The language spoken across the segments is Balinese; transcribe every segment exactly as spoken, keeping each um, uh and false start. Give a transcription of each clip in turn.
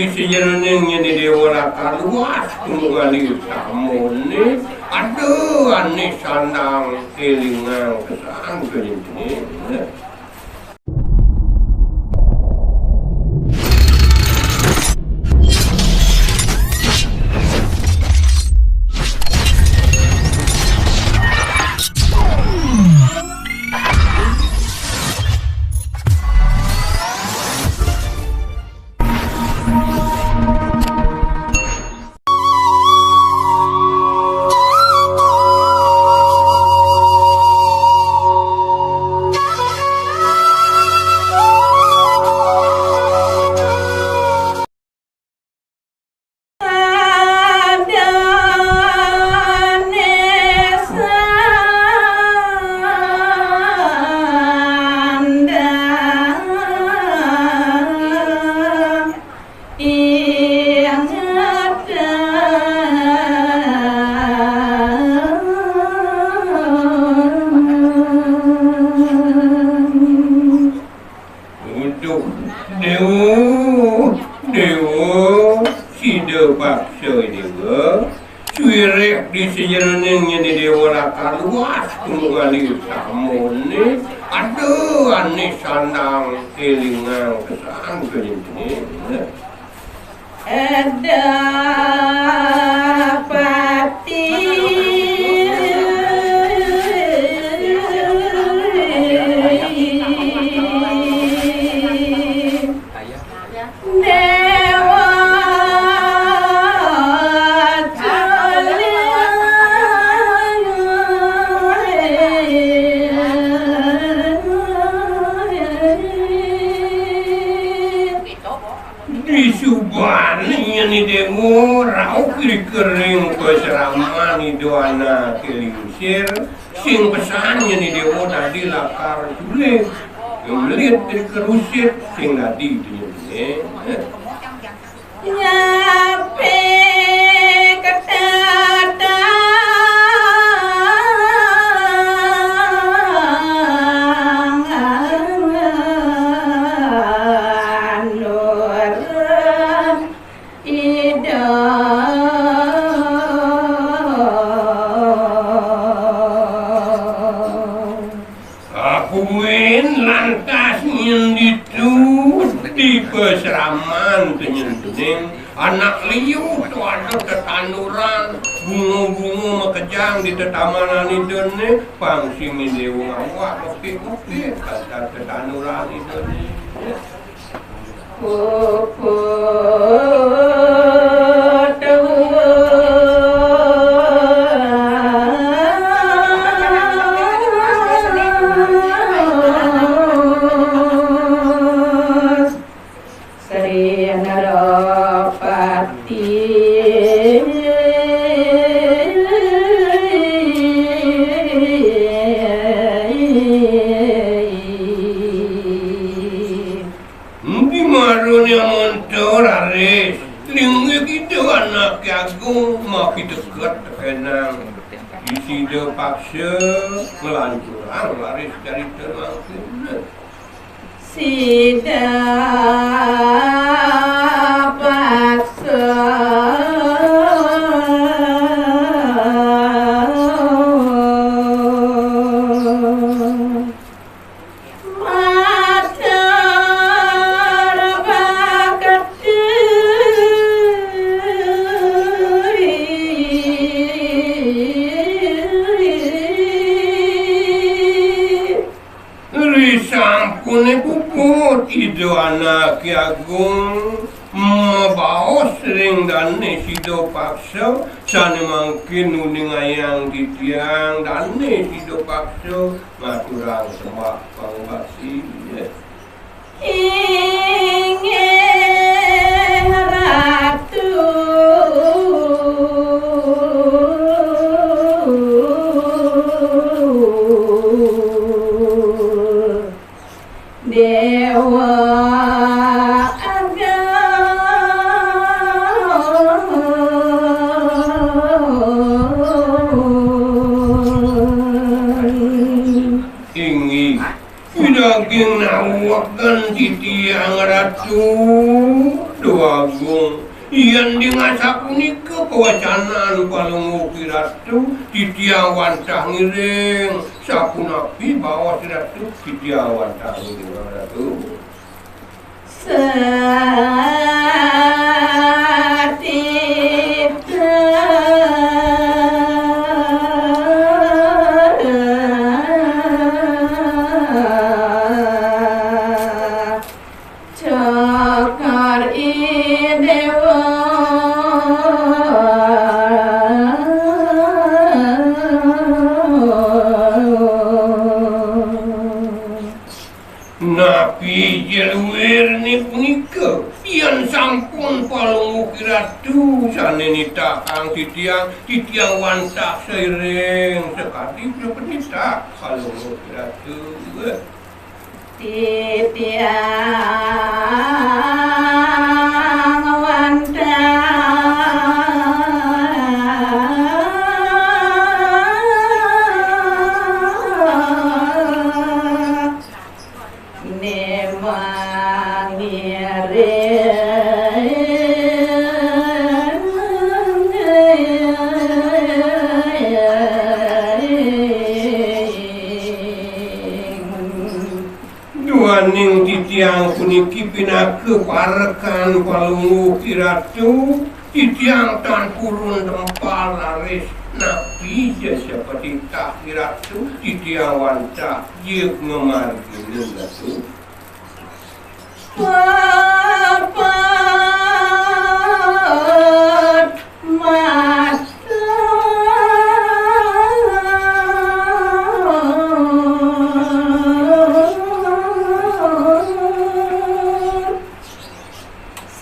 Sajeroning nyén Déwa lakar luas tumuli samoné, ada ané sandang élingang pesan kéné. Uduh, Déwa, Déwa, sida paksa Déwa. Suwiréh di sajeroning nyén Déwa lakar luas tumuli samoné, ada ané sandang élingang pesan kéné. Eda pati Déwa Tulang. Disubané nyén Déwa rauh ri kering pasraman Ida Anaké Lingsir, sing pesan nyén Déwa dadi lakar sulih. Ngelit ri kerusit sing dadi nyén. Nyapi ketatang Ida. Akuin lantas nyén ditu di pasraman nyén Tuning, anak liu tu ada tetanduran, bunga-bunga makejang di tetamanan Idané, pang sing Déwa ngawak bukit-bukit pasar tetanduran Idané. Sri Narapati. Endi marané amonto, raris? Linggih Ida Anaké Agung makiteket tekénang. Sida paksa nglanturang raris carita mangkin. Sida paksa matur bakti. Risampuné puput Ida Anaké Agung mabaos ring dané sida paksa, sané mangkin nguningayang titiang dané sida paksa ngaturang sembah pangubakti. Inggih Ratu. Déwa Agung. Inggih, pinaging naweken titiang Ratu. Yén dingeh sapunika pawecanan Palungguh Ratu, titiang wantah ngiring. Sapunapi baos Ratu, titiang wantah ngiring Ratu. Satita Cokor I Déwa. Napi ja luirné punika? Yén sampun Palungguh Ratu sané nitahang titiang, titiang wantah sairing sakadi penitah Palungguh Ratu. Titiang wantah né mangiring. Duaning titiang puniki pinaka parekan Palungguh Ratu, titiang tan purun tempal raris napi ja sapatitah Ratu, titiang wantah jeg ngamargining Ratu. Papat mata.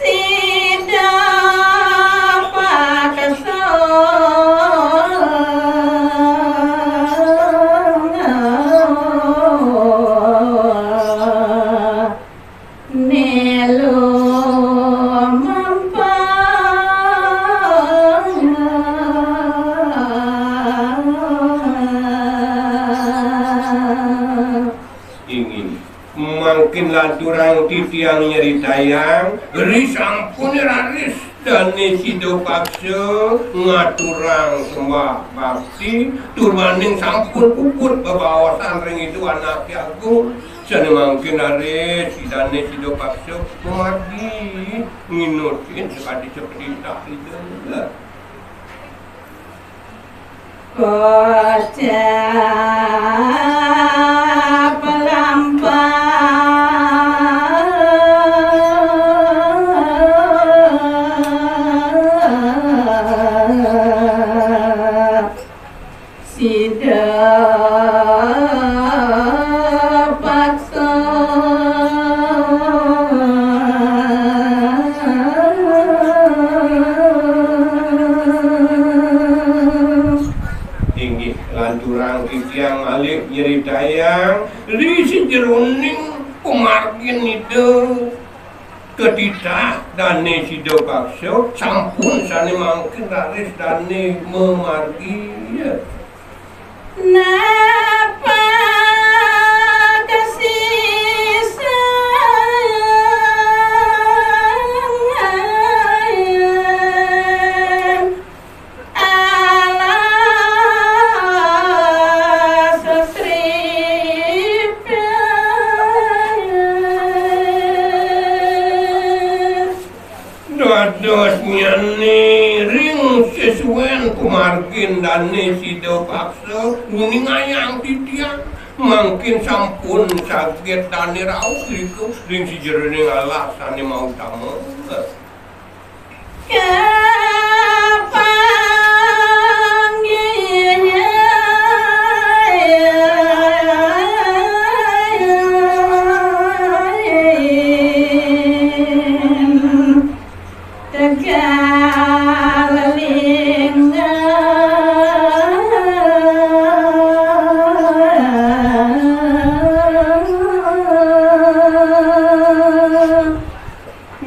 Sida paksa né lumampah. Inggih. Mangkin lanturang titiang nyeritayang, ri sampun raris dané sida paksa ngaturang sembah bakti, tur malih sampun puput bebaosan ring Ida Anaké Agung, sané mangkin raris dané sida paksa mamargi nginutin sakadi sapatitah Ida. Kocap lampah. Sida paksa. Inggih, lanturang titiang malih nyritayang ri sajeroning pamargin Ida katitah dané sida paksa, sampun sané mangkin raris dané mamargi. Napa kasisang alas sripes. Dados nyané ring sesuén pamargin dané sida paksa nguningayang titiang, mangkin sampun saget dané rauh irika ring sajeroning alas sané mautama. Kapanggih. Tegal Lingga.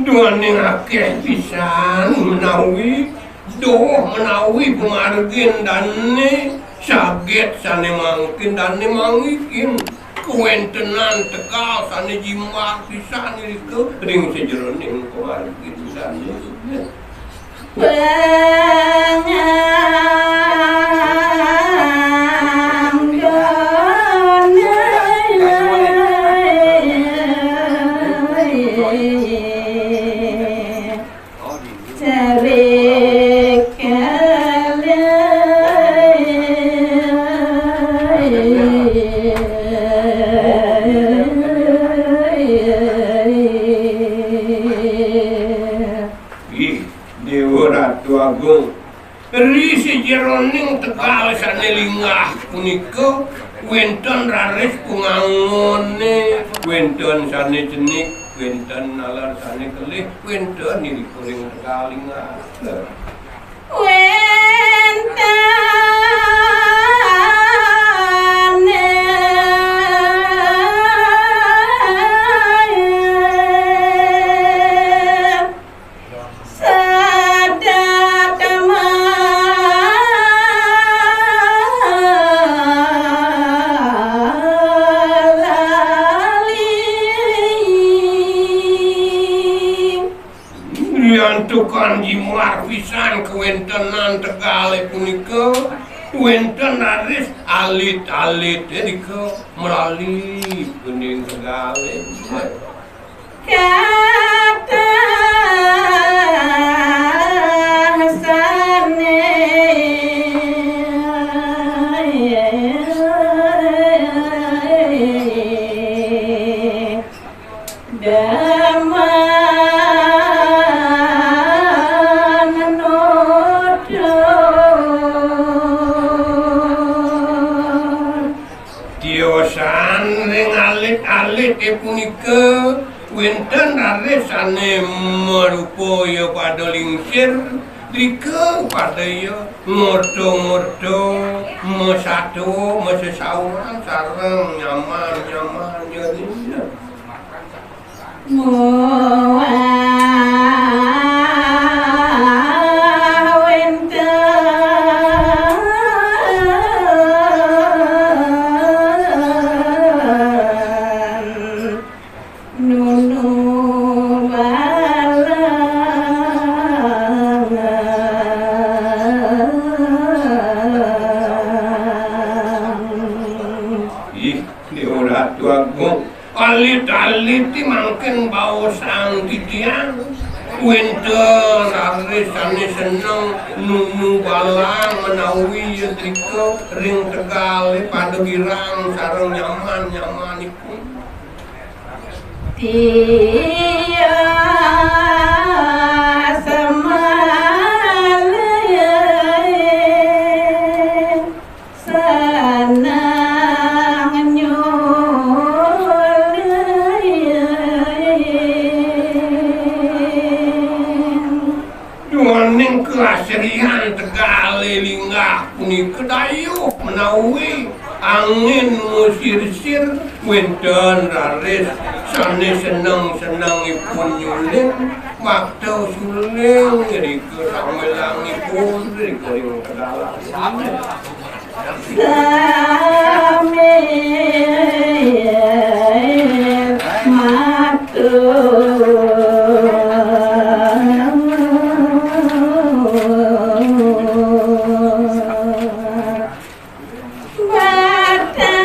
Duaning akéh pisan menawi doh menawi pamargin dané saget sané mangkin dané manggihin. Kawéntenan tegal sané jimbar pisan irika ring sajeroning pamargi Ida dané. Ih, Déwa Ratu Agung, ri sajeroning tegal sané linggah punika wénten raris pangangoné, wénten sané cenik, wénten nalar sané kelih, wénten irika ring tegal linggah. Wénten Riantukan jimbar pisan kawéntenan tegalé punika, wénten raris alit-alité rika mlalit gending tegalé. Kathah sané demen nutur. Tiosan ring alit-alité punika wénten raris sané marupa ya pada lingsir, rika pada ya ngorta-ngorta, masatua, masesauran sareng nyaman-nyaman ya nina. Muah wénten nunu balang. Ih, Déwa Ratu Agung. Alit-alit ti mangkin baosang titiang. Wénten raris sané seneng nunu balang menawi yadrika ring tegalé pada girang sareng nyaman-nyamanipun. Tiang semalih seneng nyuling. Duaning kaasrian tegalé linggah punika dayuh menawi angin masir-sir, wénten raris sané seneng-senengipun nyuling, makta suling rika samelangipun rika ring tegalan. Sambil matur. Batang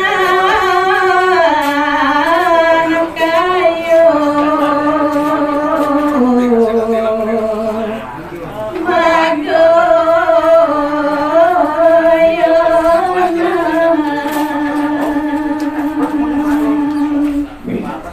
kayu.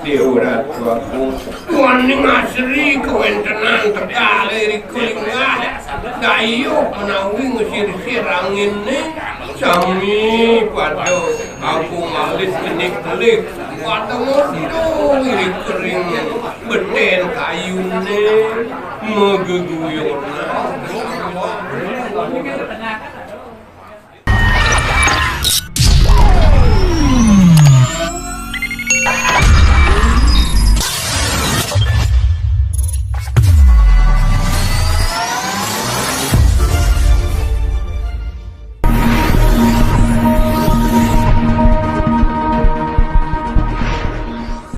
Déwa Ratu Agung, duaning asri kawéntenan tegalé rika linggah. Dayuh menawi ngasir-sir anginé, sami pada agung alit kenik-kelih, pada ngorta rika ring betén kayuné. Mageguyonan.